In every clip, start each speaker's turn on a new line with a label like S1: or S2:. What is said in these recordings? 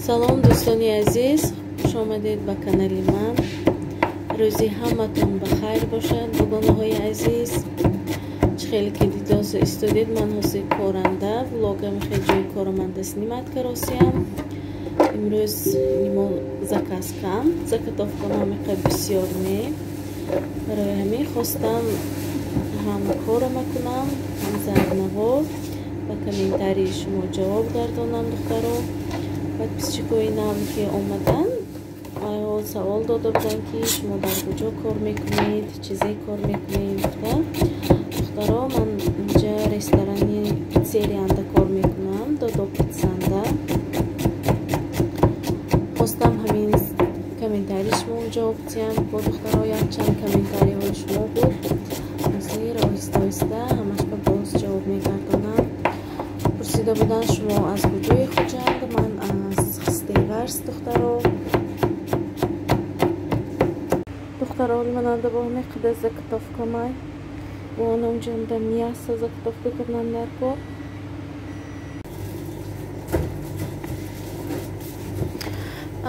S1: Салом дӯстони азиз, хуш омадед ба канали ман. Рӯзи ҳаматон ба хайр бошад, дугонаҳои азиз. Чӣ хеле ки дидосу истодед, ман ҳозир коранда, влогам хеле ҷои короманда снимат каросиям. Имрӯз нимо заказ кам, заготовкам ҳамиқа бисёр не. Барои ҳамин хостам ҳам корама кунам, ҳам заодно ба комментарии шумо ҷавоб гардонам, духтаро. Подписчикои нав ки омаданд, савол дода буданд, ки шумо дар куҷо кор мекунед, чизе кор мекунед гуфта. Духтаро, ман инҷа ресторани пиццериянда кор мекунам, Додо Пиццанда. Хостам ҳамин комментарии шумо ҷавоб диҳам. Бо духтаро якчанд комментариҳои шумо буд. Ҳозир оҳиста оҳиста ҳамашба боз ҷавоб мегардонам. Пурсида буданд, шумо аз куҷои Хуҷанд? Ман аз Хистеварз, духтаро. Духтаро, мананда бо ҳамин қадар заготовка май. Бо онҷанда мясо заготовка кардам дар кор.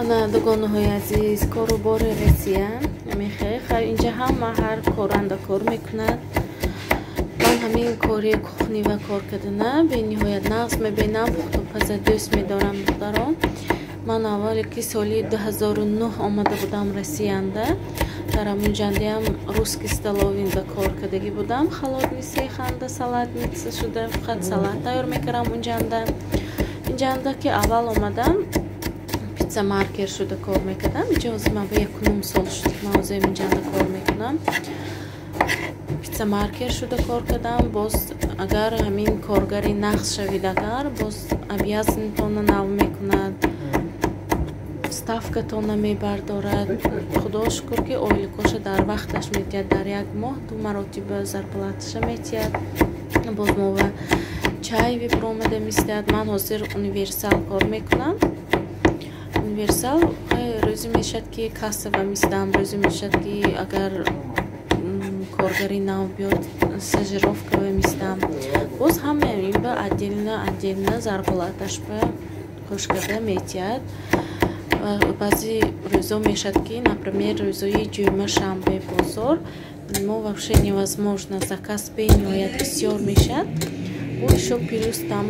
S1: Ана дугонаҳои азиз, кору бори Россия мехе. Хайр, инҷа ҳама ҳар коранда кор мекунад. Ман ҳамин кори кухни ва кор кардана бениҳоят нағз мебинам, пухтупаза дӯст медорам, духтарон. Ман аввале ки соли 2009 омада будам Россиянда, дар ҳамунҷандаам русский столовинда кор кардагӣ будам, холодный цеханда салатница шуда, фақат салат тайёр мекардам унҷанда. Инҷанда ки аввал омадам, пицца маркер шуда кор мекардам. Инҷа ҳозир ман ба 1,5 сол шуд, ман ҳозир инҷанда кор мекунам. Пицца маркер шуда кор кардам. Боз агар ҳамин коргари нағз шавид, агар боз обязанитона нав мекунад, ставкатона мебардорад. Худо шукр, ки ойликоша дар вақташ метиҳад, дар як моҳ 2 маротиба зарплаташа метиҳад. Боз мова чай вибромада мистиҳад. Ман ҳозир универсал кор мекунам. Универсал рӯзе мешавад, ки кассава мистам, рӯзе мешавад, ки агар коргари нав биёд, стажировкава мистам. Боз ҳамаи ин ба отдельно отдельно зарплаташ ба қӯш карда метиҳад. Баъзе рӯзо мешавад, ки например рӯзои ҷумъа, шанбе бозор мо вообще невозможно, заказ бениҳоят бисёр мешавад. Бо ещё плюс там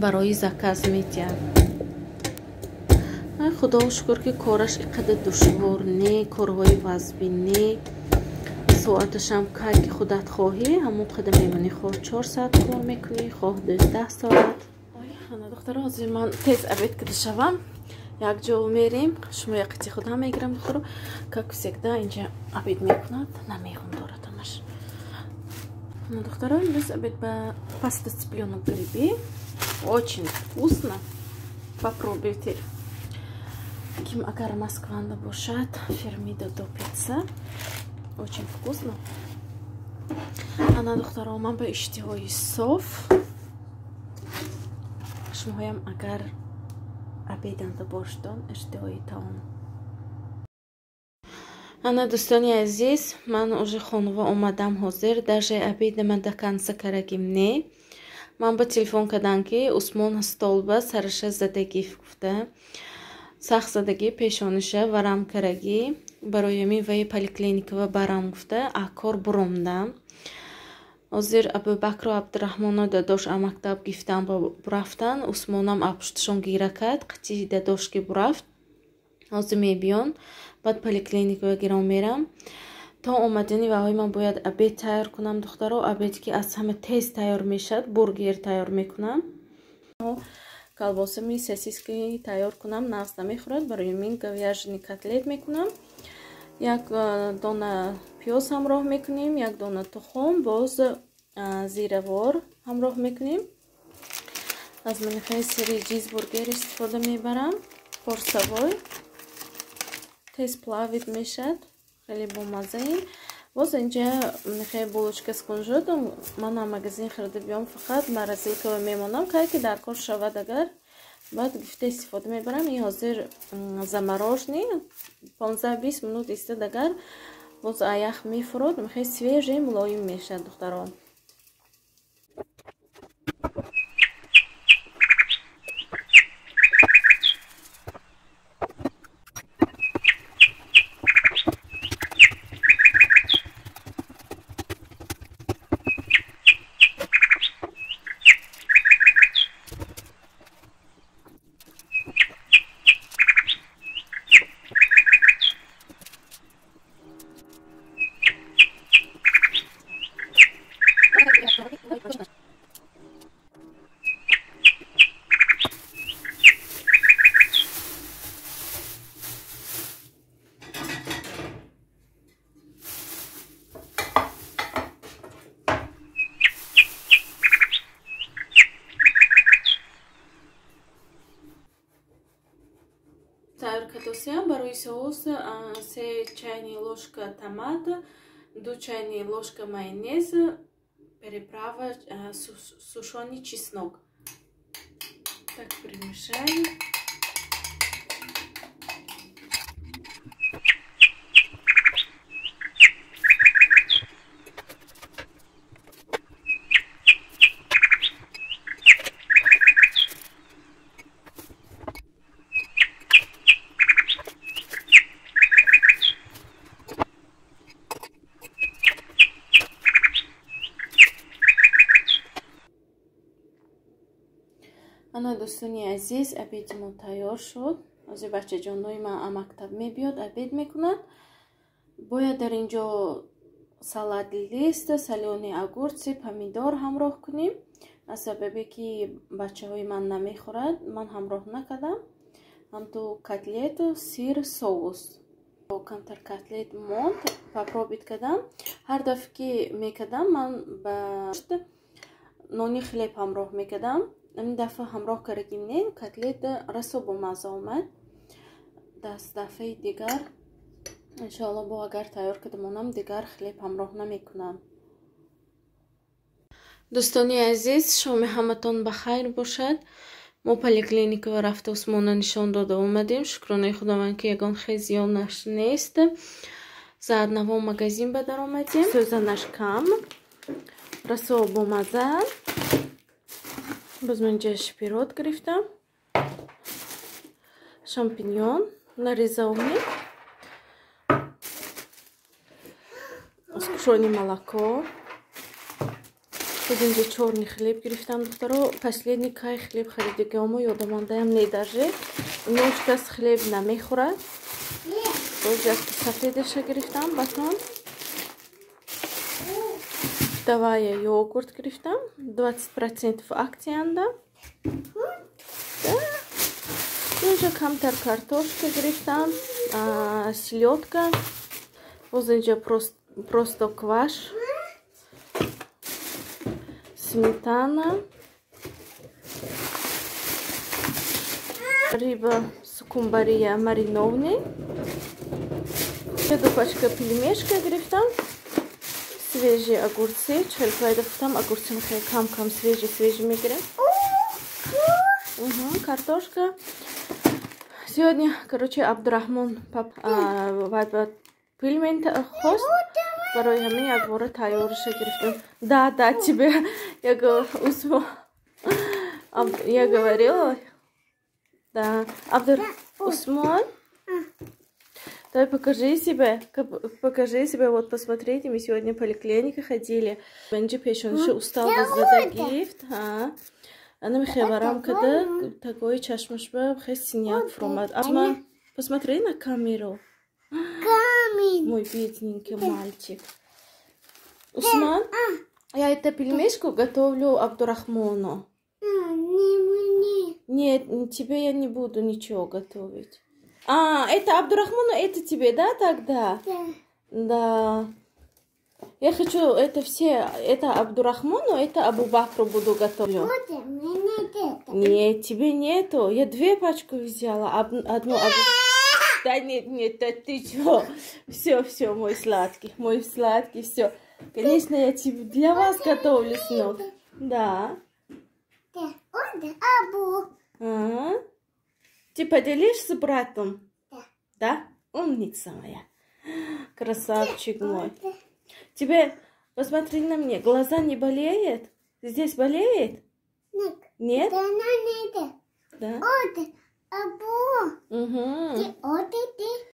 S1: барои заказ метиҳад. Худо шукр, ки кораш ин қадар душвор не, корҳои вазбин не. Соаташам кай ки худат хоҳӣ, ҳамон қадар мемонӣ. Хоҳ 4 соат кор мекунӣ, хоҳ 12 соат. Ана духтаро, ҳозир ман тез обед карда шавам, як ҷо мерем, шумо яқити худам мегирам, духтаро. Как всегда инҷа обед мекунад, намехун дорад ҳамаш. Ана духтаро, имрӯз обед ба паста цыпленок гриби. Очень вкусно. Попробуйте. Ким агар Москванда бошад, фирми Додо Пицца. Очень вкусно. Ана духтаро, ман ба иштиҳои соф. Шумоям агар обеданда бошдон, иштиҳои таом. Ана дӯстони азиз, ман уже хонава омадам ҳозир, даже обедама до конца карагим не. Ман ба телефон кардам, ки Усмон столба сараша задагӣ гуфта. Сахт задагӣ, пешониша варам карагӣ. Барои ҳамин ваи поликлиникава барам гуфта, акор буромдам. Ҳозир Абубакру Абдураҳмоно дадош мактаб гифтан бурафтан, Усмонам апушташон гира кард, қити дадош ки бурафт. Ҳозир мебиён, баъд поликлиникава гирон мерам. То омадани ваҳои ман бояд обед тайёр кунам, духтаро. Обед ки аз ҳама тез тайёр мешавад, бургер тайёр мекунам. Колбасами сосиски тайёр кунам, нағз намехӯрад, барои ҳамин говяжий котлет мекунам. Як дона пиёз ҳамроҳ мекунем, як дона тухм, боз зиравор ҳамроҳ мекунем. Аз манихаи сири чизбургер истифода мебарам, порсавой. Тез плавит мешавад, хеле бомаззаин. Боз инҷа манихаи булочка с кунжутом ман ам магазин харида биём, фақат морозилкава мемонам, кай ки дар кор шавад агар, баъд гифта истифода мебарам. Ин ҳозир замороженный, 15-20 минут истад агар, боз аях мефурод, мехоҳи свежий мулоим мешавад, духтаро. кадосиям. Барои соус 3 чайный ложка томат, 2 чайные ложка майонез, приправа сушеный чеснок. Так, перемешаем. Ана, дӯстони азиз, обеди мо тайёр шуд. Ҳозир бачаҷонҳои ман мактаб мебиёд, обед мекунад. Бояд дар ин ҷо салат лист, солёный огурцы, помидор ҳамроҳ кунем. Аз сабабе ки бачаҳои ман намехӯрад, ман ҳамроҳ накардам. Ҳамту котлет, сыр, соус. Камтар котлет монд, попробовать кардам. Ҳар дафъа ки мекардам, ман ба нони хлеб ҳамроҳ мекардам. Ин дафъа ҳамроҳ кардагим не, котлет расо бомазза омад. Даст дафъаи дигар иншоалло бо агар тайёр карда монам, дигар хлеб ҳамроҳ намекунам. Дӯстони азиз, шоми ҳаматон ба хайр бошад. Мо поликлиника рафта Усмона нишон дода омадем. Шукронаи Худованд, ки ягон хел зиёнаш нест. За одного магазин ба даромадем. Сӯзанаш кам, расо бомазза. Боз ман инҷа шпирот гирифтам, шампиньон нарезанный, сгущённое молоко. Боз инҷа чёрный хлеб гирифтам, духтаро. Последний кай хлеб харидагиамо ёдамондаям не даже. Ино ҳеҷ кас хлеб намехӯрад. Боз як сафедаша гирифтам, батон. Давая йогурт гирифтам, 20% акцияанда. Да. Инҷа камтар картошка гирифтам, селёдка. Боз инҷа просто кваш, сметана, рыба скумбрия маринованный. Ду пачка пельмешка гирифтам. Свежие огурцы. Чел пайда гуфтам, огурцы хеле кам кам свежий свежий мегирем. Угу, картошка. Сегодня, короче, Абдурахмон пап пельмень хост. Барои ҳамин якбора тайёрша гирифтем. Да, тебе. Я говорю, я говорила. Да. Абдур Усмон. Давай покажи себе, покажи себе, вот посмотрите, мы сегодня в поликлинику ходили. Бенджи пешонши устал зада гифт, ха. Ана мехеварам када такой чашмашба хе синяк фромад. Ама посмотри на камеру.
S2: Камень.
S1: Мой бедненький мальчик. Усман, я эту пельмешку готовлю Абдурахмону.
S2: Не мне.
S1: Нет, тебе я не буду ничего готовить. А, это Абдурахману, это тебе, да, тогда?
S2: Да.
S1: Да. Я хочу это все, это Абдурахману, это Абубакру буду готовить.
S2: Вот, мне это.
S1: Нет, тебе нету. Я две пачку взяла, одну Абу... Да нет, нет, да ты чё? Все, все, мой сладкий, все. Конечно, я тебе для вас готовлю, сынок. Да.
S2: Да, Абу.
S1: Ага. Ты поделишься с братом?
S2: Да.
S1: Да? Умница моя. Красавчик мой. Тебе, посмотри на меня, глаза не болеет? Здесь болеет?
S2: Нет.
S1: Нет?
S2: Да, нет.
S1: Да?
S2: Вот, Абу.
S1: Угу.
S2: Вот, ты.